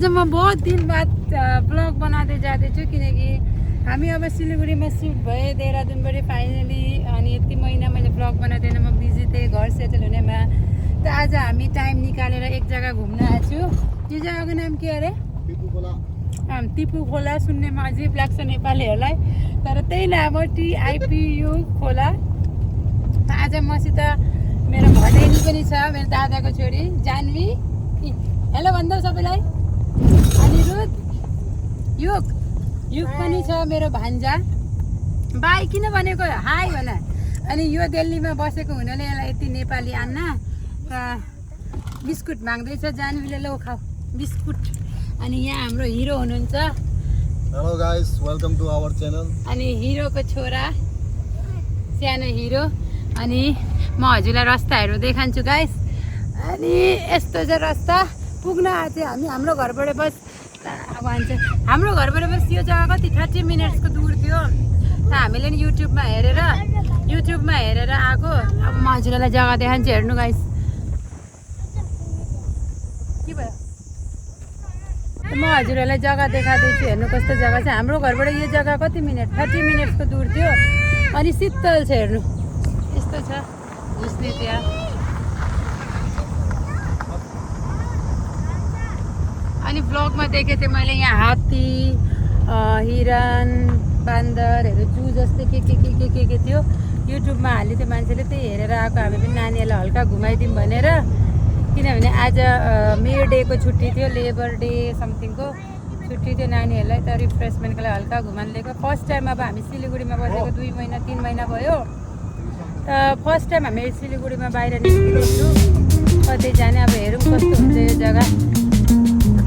आज म बहुत दिन बाद ब्लग बनाउँदै जाँदैछु किनकि हामी अब सिलगढीमा सिफ्ट भए देहरादुनबाट फाइनली अनि यति महिना मैले ब्लग बनाउँदैन म बिजी थिएँ घर सेटल हुनेमा। त आज हामी टाइम निकालेर एक जग्गा घुम्न आएको छु। यो जग्गाको नाम के अरे? टिपु खोला। सुन्नेमा अजिब लाग्छ नेपालीहरूलाई तर त्यही नाम हो TIPU खोला। आज मसित मेरो भदैनी पनि छ, मेरो दादाको छोरी जानवी। हेलो भन्दा सबैलाई। अनिरुद्ध युग पनि छ मेरो भान्जा। बाई किन भनेको हाई भन। अनि यो दिल्लीमा बसेको हुनाले यसलाई यति नेपाली आन्न बिस्कुट माग्दैछ जानवीले। लो खाऊ बिस्कुट। अनि यहाँ हाम्रो हिरो हुनुहुन्छ। Hello guys, welcome to our channel. अनि हिरोको छोरा सानो हिरो। अनि म हजुरलाई रस्ताहरू देखान्छु गाइस। अनि यस्तो छ रस्ता पुग्न आएको हामी। हाम्रो घरबाट बस हाम्रो घरबाट बस यो जग्गा कति 30 मिनट्सको दूर थियो। त हामीले नि युट्युबमा हेरेर आएको। अब म हजुरलाई जग्गा देखान्छु, हेर्नु गाइस। के भयो? म हजुरहरूलाई जग्गा देखाउँदैछु, हेर्नु कस्तो जग्गा छ। हाम्रो घरबाट यो जग्गा कति मिनट 30 मिनट्सको दूर थियो। अनि शीतल छ, हेर्नु यस्तो छ घुस्ने त्यहाँ। अनि ब्लगमा देखेको थिएँ मैले यहाँ हात्ती हिरण बान्दरहरू जू जस्तै के थियो। युट्युबमा हाल्दै थियो मान्छेले, त्यही हेरेर आएको। हामी पनि नानीहरूलाई हल्का घुमाइदिउँ भनेर, किनभने आज मे डेको छुट्टी थियो, लेबर डे समथिङको छुट्टी थियो नानीहरूलाई। त रिफ्रेसमेन्टको लागि हल्का घुमाउनु लिएको। फर्स्ट टाइम अब हामी सिलगढीमा बसेको 2 महिना 3 महिना भयो। त फर्स्ट टाइम हामी सिलगढीमा बाहिर निस्किँदैछु कतै जाने। अब हेरौँ कस्तो हुन्छ यो जग्गा।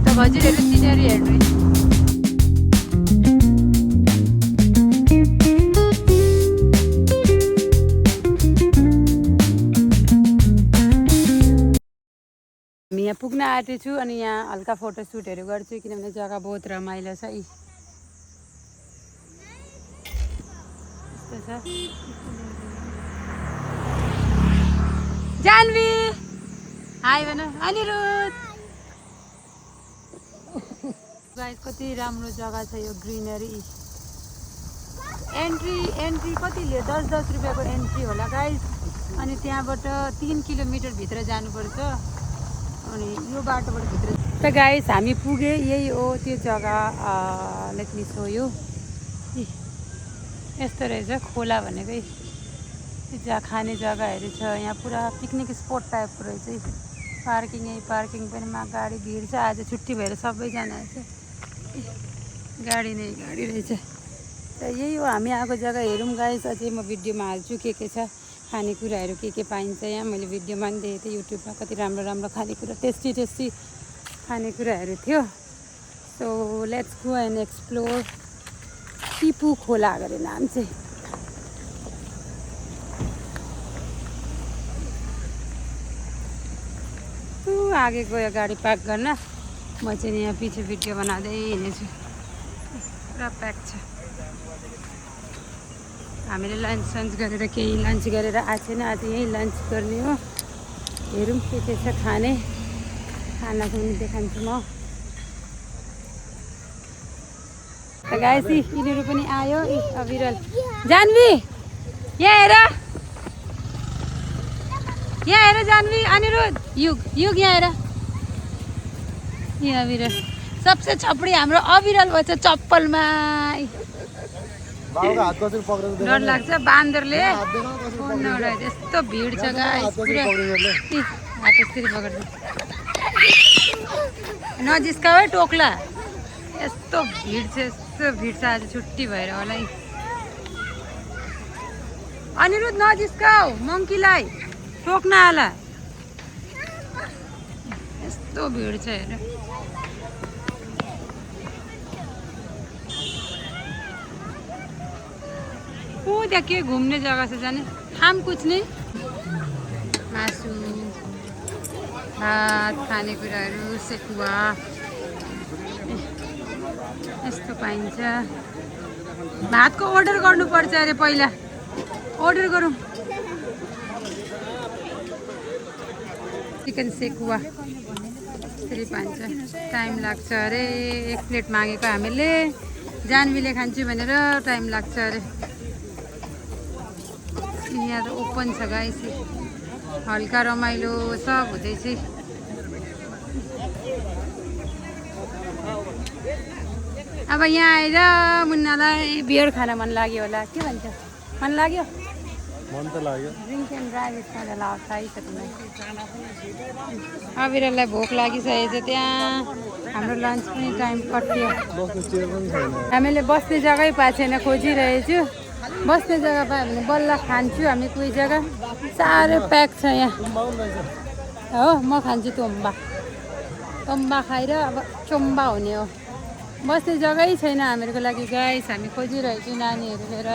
त हजुरहरू सिनेरी हेर्नु। हामी यहाँ पुग्न आँटेको छु। अनि यहाँ हल्का फोटोसुटहरू गर्छु किनभने जग्गा बहुत रमाइलो छ। यस्तो छ जानवी हाई भन। अनिरुद्ध गाइस कति राम्रो जग्गा छ यो, ग्रिनरी। एन्ट्री कति लियो? 10 रुपियाँको एन्ट्री होला गाइस। अनि त्यहाँबाट 3 किलोमिटर भित्र जानुपर्छ। अनि यो बाटोबाट भित्र त गाइस हामी पुगे। यही हो त्यो जग्गा। Let me so you. यस्तो रहेछ खोला भनेकै। जहाँ खाने जग्गाहरू छ, यहाँ पुरा पिकनिक स्पोट टाइपको रहेछ। पार्किङ पनि गाडी भिड छ। आज छुट्टी भएर सबैजना चाहिँ गाडी रहेछ। त यही हो हामी आएको जग्गा। हेरौँ गाइस, अझै म भिडियोमा हाल्छु के छ खानेकुराहरू के पाइन्छ यहाँ। मैले भिडियोमा पनि देखेको थिएँ युट्युबमा, कति राम्रो खानेकुरा टेस्टी खानेकुराहरू थियो। So let's go and explore. Tipu खोला गरे नाम चाहिँ। आगे गयो गाडी पार्क गर्न। म चाहिँ यहाँ पछि भिडियो बनाउँदै हिँडेछु। पुरा प्याक छ। हामीले लन्च गरेर केही लन्च गरेर आएको छैन। आज यहीँ लन्च गर्ने हो। हेरौँ के छ खाना पनि देखान्छु म। गाइस यिनीहरू पनि आयो। अविरल जानवी यहाँ हेर जानवी। अनिरुद्ध युग यहाँ हेर। यहाँ अविरल सबसे छपडी हाम्रो अविरल भन्छ चप्पलमा। डर लाग्छ बान्दरले यस्तो भिड छ गाइस। हात यसरी पक्र्छ नजिस्काऊ है टोक्ला। यस्तो भिड छ आज छुट्टी भएर होला। अनिरुद्ध नजिस्काऊ मङ्कीलाई टोक्न आला। यस्तो भिड छ हेर। त्यहाँ के घुम्ने जग्गा छ जाने? खाम कुच्ने मासु भात खानेकुराहरू सेकुवा यस्तो पाइन्छ। भातको अर्डर गर्नुपर्छ अरे पहिला। अर्डर गरौँ। चिकन सेकुवा यसरी पाइन्छ टाइम लाग्छ अरे एक प्लेट मागेको हामीले जानवीले खान्छु भनेर टाइम लाग्छ अरे यहाँ त ओपन छ गाइस हल्का रमाइलो सब हुँदैछ अब यहाँ आएर मुन्नालाई बियर खान मन लाग्यो होला के भन्छ मन लाग्यो मन त लाग्यो ड्रिङ्क एन्ड ड्राइभ खाना खाइसक्नु अविरललाई भोक लागिसकेको छ त्यहाँ हाम्रो लन्च पनि टाइम कट्यो हामीले बस्ने जग्गै पाएको छैन खोजिरहेछु बस्ने जग्गा पायो भने बल्ल खान्छु हामी कोही जग्गा साह्रै प्याक छ यहाँ हो म खान्छु तोम्बा खाएर अब चोम्बा हुने हो बस्ने जग्गै छैन हामीहरूको लागि गाइस हामी खोजिरहेछु नानीहरू लिएर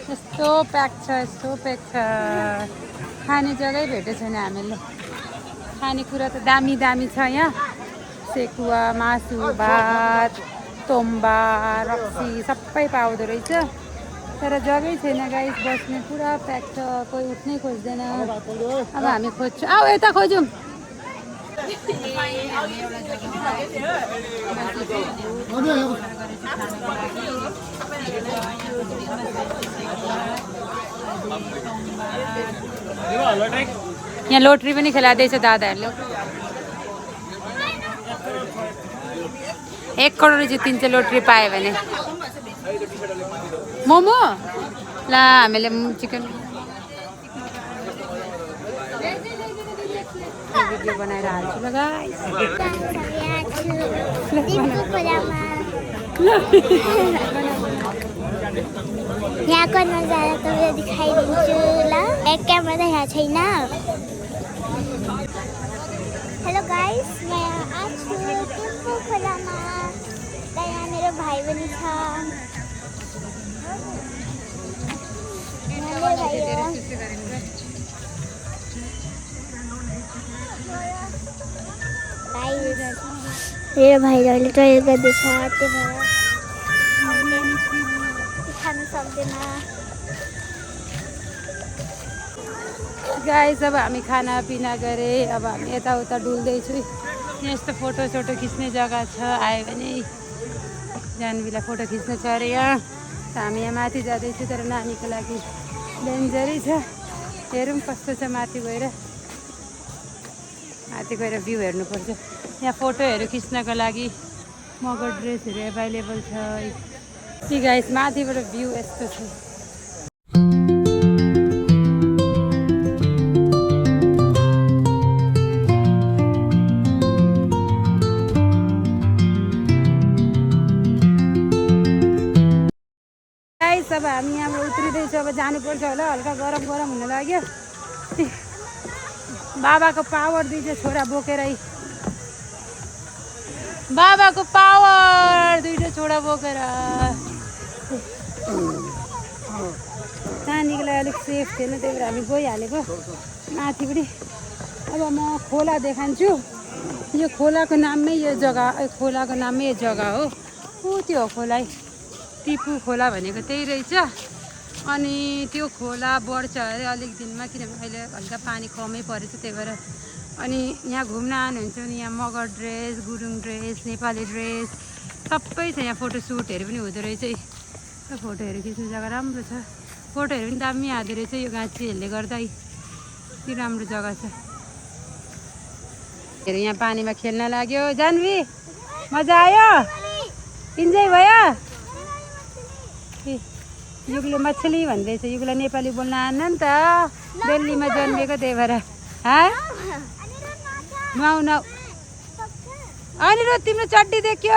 यस्तो प्याक छ खाने जग्गै भेटेको छैन हामीले खानेकुरा त दामी छ यहाँ सेकुवा मासु भात तोम्बा रक्सी सबै पाउँदो रहेछ तर जग्गै छैन गाइस बस्ने पुरा प्याक छ कोही उठ्नै खोज्दैन अब हामी खोज्छौँ आऊ यता खोजौँ यहाँ लोटरी पनि खेलाइँदैछ दादाहरूले 1 करोड जित्तिन्छ लोटरी पायो भने मोमो ला हामीले चिकन भिडियो बनाएर हाल्छु ल गाइस यहाँको नजारा तपाईँलाई देखाइदिन्छु ल एक क्यामेरा त यहाँ छैन हेलो गाइस म यहाँ आएको छु टिम्पू खोलामा र यहाँ मेरो भाइ पनि छ मेरो भाइले अहिले टोइलेट गर्दैछ त्यही भएर खानु सक्दैन गाइस अब हामी खानापिना गरे अब हामी यताउता डुल्दैछु यस्तो फोटो खिच्ने जग्गा छ आयो भने जानवीलाई फोटो खिच्न छ अरे यहाँ त हामी यहाँ माथि जाँदैछु तर नानीको लागि डेन्जरै छ हेरौँ कस्तो छ माथि गएर भ्यू हेर्नुपर्छ यहाँ फोटोहरू खिच्नको लागि मगर ड्रेसहरू एभाइलेबल छ गाइस माथिबाट भ्यू यस्तो छ अब हामी यहाँबाट उत्रिँदैछौँ अब जानुपर्छ होला हल्का गरम हुन लाग्यो बाबाको पावर दुईटा छोरा बोकेर नानीको लागि अलिक सेफ थिएन त्यही भएर हामी गइहालेको माथिबाट अब म खोला देखान्छु यो खोलाको नाममै यो जग्गा हो त्यो खोला टिपु खोला भनेको त्यही रहेछ अनि त्यो खोला बढ्छ अरे अलिक दिनमा किनभने अहिले हल्का पानी कमै परेछ त्यही भएर अनि यहाँ घुम्न आउनुहुन्छ भने यहाँ Magar dress Gurung dress Nepali dress सबै छ यहाँ फोटोसुटहरू पनि हुँदो रहेछ फोटोहरू खिच्ने जग्गा राम्रो छ फोटोहरू पनि दामी हाल्दो रहेछ यो गाछीहरूले गर्दा के राम्रो जग्गा छ यहाँ पानीमा खेल्न लाग्यो जानवी मजा आयो इन्जोय भयो युगले मछली भन्दैछ युगलाई नेपाली बोल्न आएन नि त दिल्लीमा जन्मेको त्यही भएर नुहाउन अनि र तिम्रो चड्डी देख्यो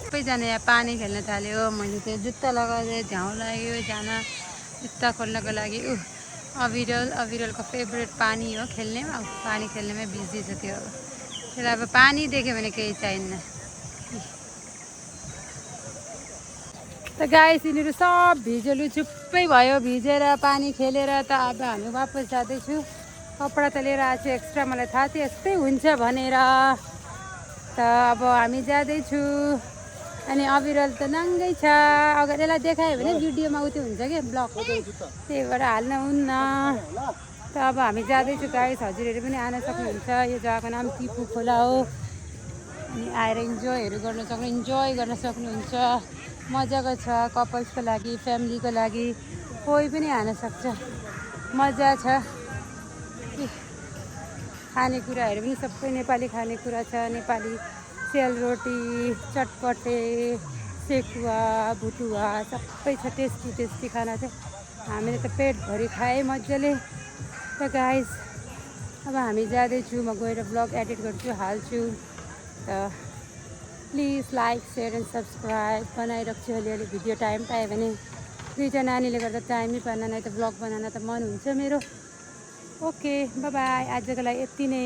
सबैजना यहाँ पानी खेल्न थाल्यो मैले त्यो जुत्ता लगाएर झ्याउ लाग्यो जान जुत्ता खोल्नको लागि अविरलको फेभरेट पानी हो खेल्नेमा पानी खेल्नेमै बिजी छ त्यो त्यसलाई अब पानी देख्यो भने केही चाहिन्न त गाइस यिनीहरू सब भिजेलु चुप्पै भयो भिजेर पानी खेलेर त अब हामी वापस जाँदैछु कपडा त लिएर आएको छु एक्स्ट्रा मलाई थाहा थियो यस्तै हुन्छ भनेर त अब हामी जाँदैछु अनि अविरल त नाङ्गै छ अगाडि यसलाई देखायो भने भिडियोमा उत्यो हुन्छ कि ब्लग त्यही भएर हाल्न हुन्न त अब हामी जाँदैछु गाइस हजुरहरू पनि आन सक्नुहुन्छ यो जग्गाको नाम टिपु खोला हो अनि आएर इन्जोय गर्न सक्नुहुन्छ मजाको छ कपल्सको लागि फ्यामिलीको लागि कोही पनि आन सक्छ मजा छ खानेकुराहरू पनि सबै नेपाली खानेकुरा छ नेपाली सेलरोटी चटपटे सेकुवा भुटुवा सबै छ टेस्टी खाना चाहिँ हामीले त पेटभरि खाएँ मजाले त गाइस अब हामी जाँदैछु म गएर ब्लग एडिट गर्छु हाल्छु त please like share and subscribe बनाइराख्छु अलिअलि भिडियो टाइम पायो भने दुईवटा नानीले गर्दा टाइमै पाएन नै त ब्लग बनाउन त मन हुन्छ मेरो ओके बाई आजको लागि यति नै